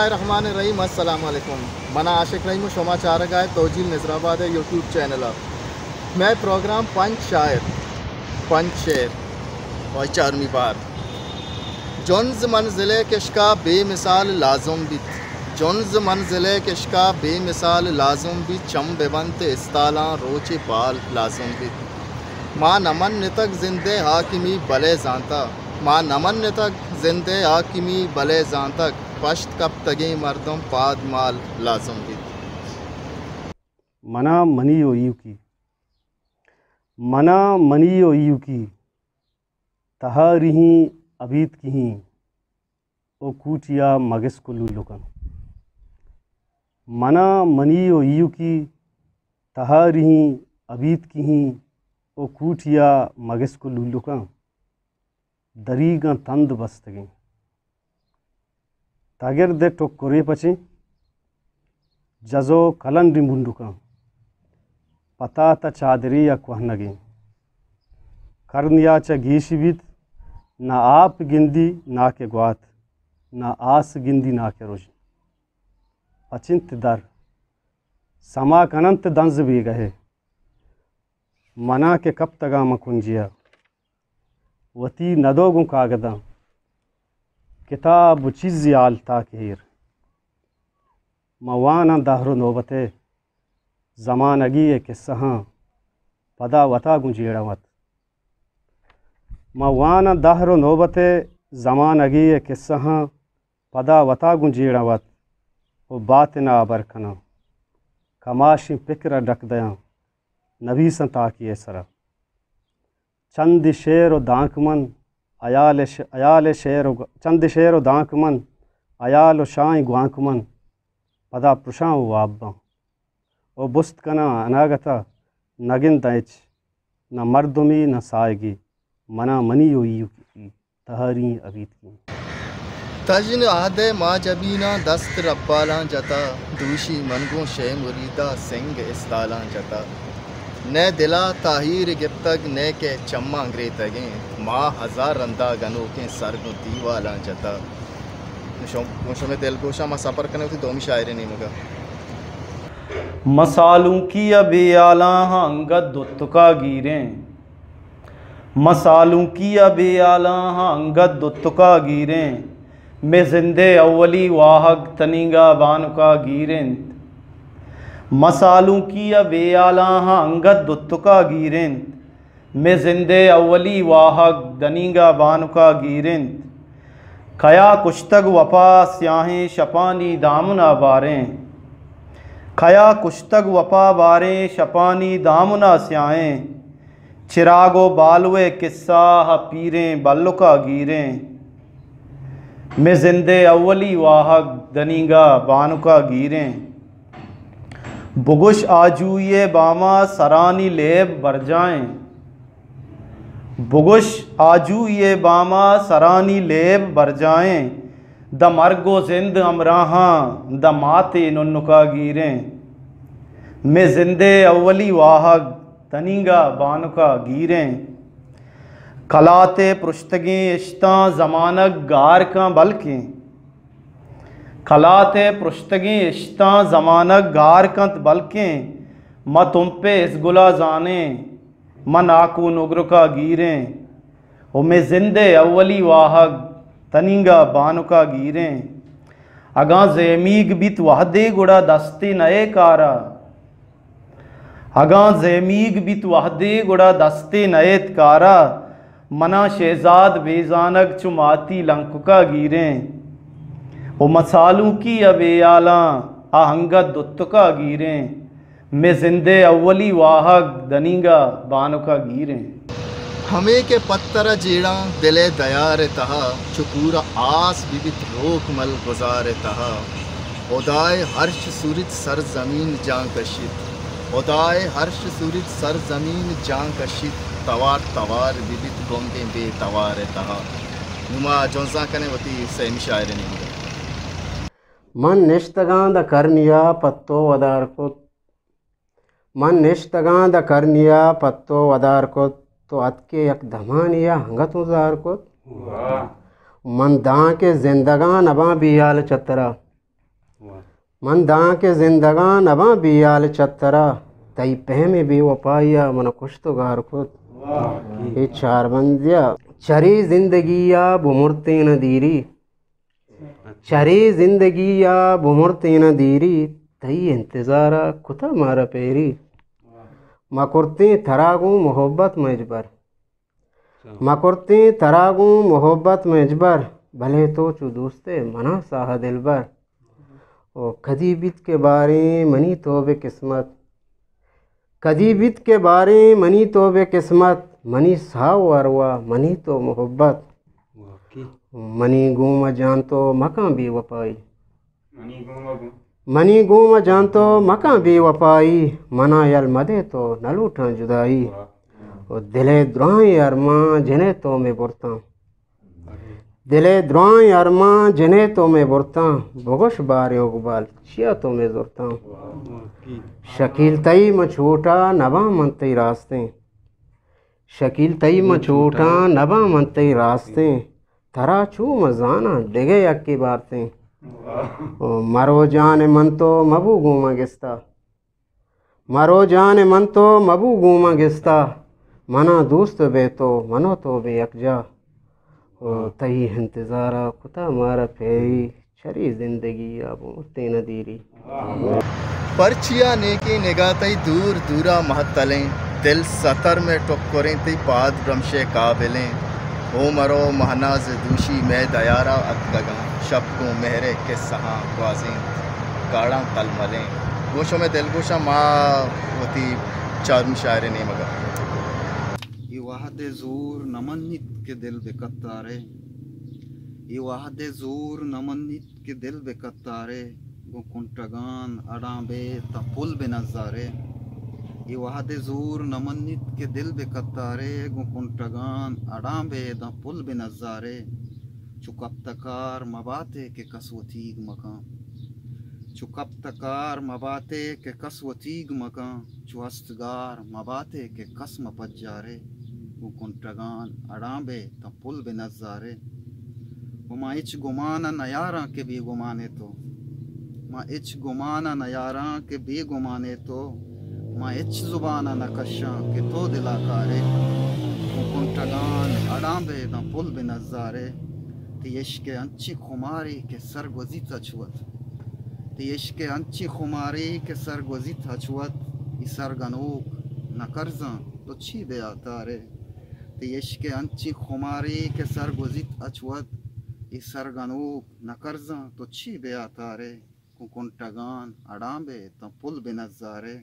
الرحمن الرحیم، السلام علیکم۔ من عاشق رحیم و شما چارگا ہے توجیل نظر آباد یوٹیوب چینل۔ میں پروگرام پنچ شاعر، پنچ شعر و چارمی بار۔ جنز منزل کشکا بے مثال لازم بیت۔ جنز منزل کشکا بے مثال لازم بیت۔ چم ببنت استالاں روچ بال لازم بیت۔ ما نمنتگ زندے حاکمی بلے زانتا۔ ما نمنتگ زندے حاکمی بلے زانتگ۔ پشت کپتگیں مردم پاد مال لازم بیت۔ منا منی و ایوکی، منا منی و ایوکی، تہا رہیں ابیتکیں و کوٹیا مگسک و لولکاں۔ منا منی و ایوکی، تہا رہیں ابیتکیں و کوٹیا مگسک و لولکاں۔ دریگاں تند بستگیں۔ تگرد ء ٹکرے پچیں، جزو کلنڈیں بنڈکاں۔ پتات ء چادرے ء کوہنگیں۔ کرنیا چہ گیش بیت، نہ آپ گندی ناکہ گوات، نہ آس گندی ناکہ رژن۔ پچنت در، سما کننت دنز بیگہے۔ منا کہ کپتگاں من کنجیا، وتی ندو گوں کاگداں، کتاب و چیزی حال تاک ایر۔ من واناں دہر و نوبت ء زمانگی ء کسہاں، پدا وتا گوں جیڑاں وت۔ من واناں دہر و نوبت ء زمانگی ء کسہاں، پدا وتا گوں جیڑاں وت و باتن ء ہبر کناں۔ کماشیں پکر ء ڈک دیاں، نبیساں تاکی ء سرا۔ چندے شعر و دانک من، حیال ش-، حیال شعر و گ-، چندے شعر و دانک من، حیال و شاہیں گوانک من، پدا پرشاں و واب باں۔ و بست کناں اناگتا، نہ گنداں ہچ، نہ مردمی نہ ساہگی، منا منی و ایوکی۔ تہاریں ابیتکیں۔ تژن عہد ء ما جبیناں دست ربالاں جتا، دوشی من گوں شے مریدا سنگ استالاں جتا۔ نئے دلا تاہیر گپتگ، نئے کہ چماں گریتگیں، ما ہزار رندا گنوکیں سر گوں دیوالاں جتا۔ شم-، گوں شمے دلگوشاں ما سفر کنیں وتی دومی شاعریں نیمگا۔ مسالونکی ء بے حالاں انگت دوتکا گیریں۔ مسالونکی ء بے حالاں انگت دوتکا گیریں، مے زندے اولی واہگ تنینگا بانکا گیر انت۔ مسالونکی ء بے حالاں انگت دوتکا گیر انت، مے زندے اولی واہگ تنینگا بانکا گیر انت۔ کیا کشتگ وپا سیاہیں شپانی دامنا باریں، کیا کشتگ وپا باریں شپانی دامنا سیاہیں۔ چراگ و بالو ء کسہ ء پیریں بلکا گیریں، مے زندے اولی واہگ دنینگا بانکا گیریں۔ بگوش آجوئی ء باما سرانی لیب برجائیں، بگوش آجوئی ء باما سرانی لیب برجائیں، داں مرگ و زند ہمراہاں داں ماتے ننکا گیریں، مے زندے اولی واہگ تنینگا بانکا گیریں۔ کلات ء پرشتگیں اشتاں زمانگ گار کن بلکیں، کلات ء پرشتگیں اشتاں زمانگ گار کنت بلکیں، ما تمپ ء ازگلا زانیں، ما ناکو نگرکا گیریں، و مے زند ء اولی واہگ تنینگا بانکا گیریں۔ اگاں زیمیگ بیت وہدے گڑا دستے نئے کارا، اگاں زیمیگ بیت وہدے گڑا دستے نئیت کارا، منا شہزاد بے زانگ چو ماتی لنککا گیریں، و مسالونکی ء بے حالاں آ انگت دوتکا گیریں۔ مے زندے اولی واہگ دنینگا بانکا گیریں۔ ہمے کہ پتر ء جیڑاں دل ء دیار ء تہا، چو کور ء آس بہ بیت روک مل گزار ء تہا۔ ہدائے ہرش سوریت سرزمین جان کشیت، ہدائے ہرش سوریت سرزمین جان کشیت، توار توار بہ بیت گنگیں بے توار ء تہا۔ نوں ما جنزان کنیں وتی سیمی شاعر ء نیمگ ء۔ من نشتگاں داں کرنیا پہ تو ودار کت۔ من نشتگاں داں کرنیا پہ تو ودار کت، تو اتکے یک دمانیا انگت اوں زار کت۔ واہ۔ من دانکہ زندگاں نباں بیال چہ ترا، من دانکہ زندگاں نباں بے ہیال چہ ترا، تئی پہمیں بے وپائی ءَ من کشت ءُ گار کت۔ اے چار بندی ءَ چرے زندگی ءَ بمرتیں نہ دیری، چرے زندگی ءَ بمرتیں نہ دیری، تئی انتظار ءَ کتہ مارا پیری۔ مکرتیں ترا گوں محبت مجبر، مکرتیں ترا گوں محبت مجبر، بلے تو چو دوست ئے منا ساہ دلبر۔ او کدی بیت کہ باریں منی تو بے قسمت، کدی بیت کہ باریں منی تو بے قسمت، منی ساہ ءُ ارواہ منی تو محبت۔ منی گوما جان تو مکاں بے وپائی، منی گوما جان تو مکاں بے وپائی، منا یل مدے تو نہ لوٹاں جدائی۔ او دل ءِ درائیں ارماں جن ءَ تو مئے برتاں، دل ءِ درائیں ارماں جن ءَ تو مئے برتاں، بگوش باریں اقبال چیا تو مئے زرتاں۔ شکیل تئی من چوٹا نباں من تئی راستیں، شکیل تئی من چوٹاں نباں من تئی راستیں، ترا چو من زاناں دگہ یکے بارتیں۔ او مرو جان من تو مبو گوما گستا، مرو جان من تو مبو گوما گستا، منا دوست بے تو منو تو بے یکجا۔ او تئی انتظار ءَ کتا مارا پیری، چری زندگی ءَ بمرتیں نہ دیری۔ پرچیا نیکیں نگاہ تئی دور دورا مہتلیں، دل ستر مئے ٹکریں تئی پاد رمشے قابلیں۔ او مرو مہناز دوشی مئے دیارا اتکگاں، شپ گوں مہرے قصہاں گوازینت، گاڑاں تلملیں۔ گوں شمئے دلگوشاں ما وتی چارمی شاعرے نیمگا۔ اے وہد ءِ زور نہ منیت کہ دل بہ کتارے، اے وہد ءِ زور نہ منیت کہ دل بہ کتارے، گوں کنٹگان اڑاں بے تاں پل بہ نزارے۔ اے وہد ءِ زور نہ منیت کہ دل بہ کتارے، گوں کنٹگان اڑاں بے داں پل بہ نزارے۔ چو کپتکار مباتے کہ کس وتیگ مکاں، چو کپتکار مباتے کہ کس وتیگ مکاں، چو ہستگار مباتے کہ کس مپجارے، گوں کنٹگان اڑاں بے تاں پل بہ نزارے۔ و ما ہچ گمان ءَ نیاراں کہ بے گمان ئے تو، ما ہچ گمان ءَ نیاراں کہ بے گمان ئے تو، ما ہچ زبان ءَ نہ کشاں کہ تو دل ءَ کارے، گوں کنٹگان اڑاں بے داں پل بہ نزارے۔ تئی عشق ءِ انچیں خمارے کہ سر گوزیت ہچ وت، تئی عشق ءِ انچیں خمارے کہ سر گوزیت ہچ وت، اے سر گنوک نہ کرزاں تو چی بے آتارے۔ تئی عشق ءِ انچیں خمارے کہ سر گوزیت ہچ وت، اے سر گنوک نہ کرزاں تو چی بے آتارے۔ گوں کنٹگان اڑاں بے تاں پل بہ نزارے۔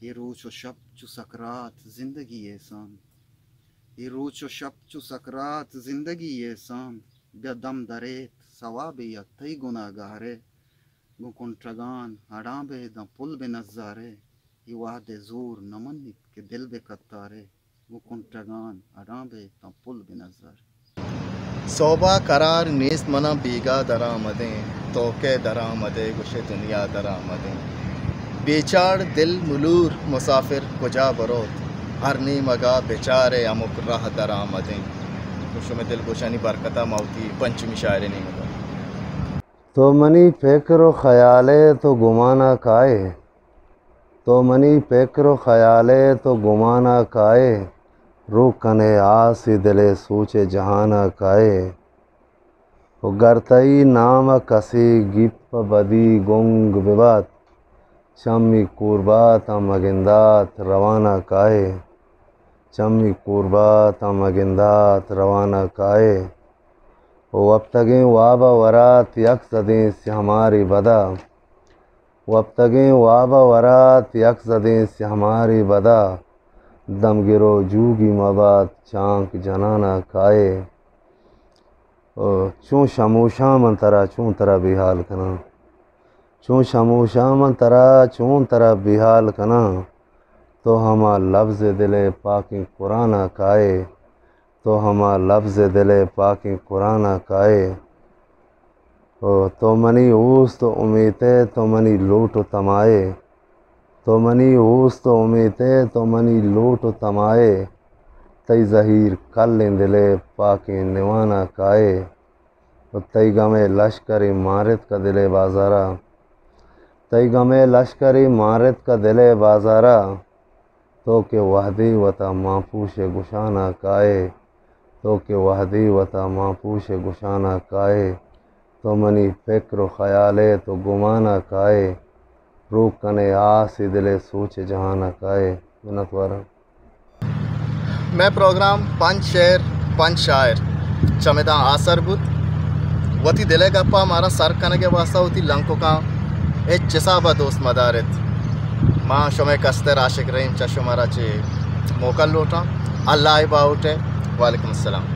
اے روچ و شپ چو سکرات زندگی احسان، اے روچ و شپ چو سکرات زندگی احسان، بیا دم دریت ثوابے یا تئی گناہگارے۔ گوں کنٹگان اڑاں بے داں پل بہ نزارے۔ اے وہد ءِ زور نہ منیت کہ دل بہ کتارے، گوں کنٹگان اڑاں بے تاں پل بہ نزارے۔ سہبا قرار نیست منا بیگاہ درآمدیں، تو کہ درآمدے گوشے دنیا درآمدیں۔ بیچاڑ دل ملور مسافر کجا بروت، ہر نیمگا بچارے ہمک راہ درآمدیں۔ گوں شمئے دلگوشانی برکتا ما وتی پنچمی شاعرے نیمگا۔ تو منی پکر و خیال ئے، تو گمان ءَ کائے۔ تو منی پکر و خیال ئے، تو گمان ءَ کائے۔ رو کن ئے آس ءِ دل ءِ سوچ ءِ جہان ءَ کائے۔ و گر تئی نام ءَ کسے گیپ ءَ بدی گنگ بہ بات، چمی کوربات ءَ مگندات روان ءَ کائے۔ چمی کوربات ءَ مگندات روان ءَ کائے۔ و وپتگیں واب ءَ ورات یک زدیں سیاہ مارے بدا۔ وپتگیں واب ءَ ورات یک زدیں سیاہ مارے بدا۔ دمگر و جوگی مبات چانک جنان ءَ کائے۔ او چون شموشاں من ترا، چون ترا بیحال کناں۔ چون شموشاں من ترا، چون ترا بیحال کناں۔ تو ہما لبز دل ءِ پاکیں قرآن ءَ کائے۔ تو ہما لبز دل ءِ پاکیں قرآن ءَ کائے۔ او تو منی اوست و امیت ئے، تو منی لوٹ و تما ئے۔ تو منی اوست و امیت ئے، تو منی لوٹ و تما ئے۔ تئی زہیر کلیں دل ءِ پاکیں نوان ءَ کائے۔ و تئی گم ءِ لشکرے مارتکہ دل ءِ بازار ءَ۔ تئی غمے لشکرے مارت کہ دل ءِ بازار ءَ، تو کہ وہدے وتا مانپوش ءِ گشان ءَ کائے، تو کہ وہدے وتا مانپوش ءِ گشان ءَ کائے، تو منی فکر و خیال ءِ تو گمان ءَ کائے، روک کنے آس ءِ دل ءِ سوچ ءِ جہان ءَ کائے۔ منتواراں۔ مئے پروگرام پنچ شعر پنچ شاعر چمداں آسر بوت۔ وتی دل ءِ گپاں مارا سر کنگ ءِ واستہ وتی لنککاں ہچ حساب ءَ دوست مدار ات۔ ما شمئے کستر عاشق رحیم چہ شمارا چہ موکل لوٹاں۔ اللہ ءِ باہوٹ ءَ۔ وعلیکم السلام۔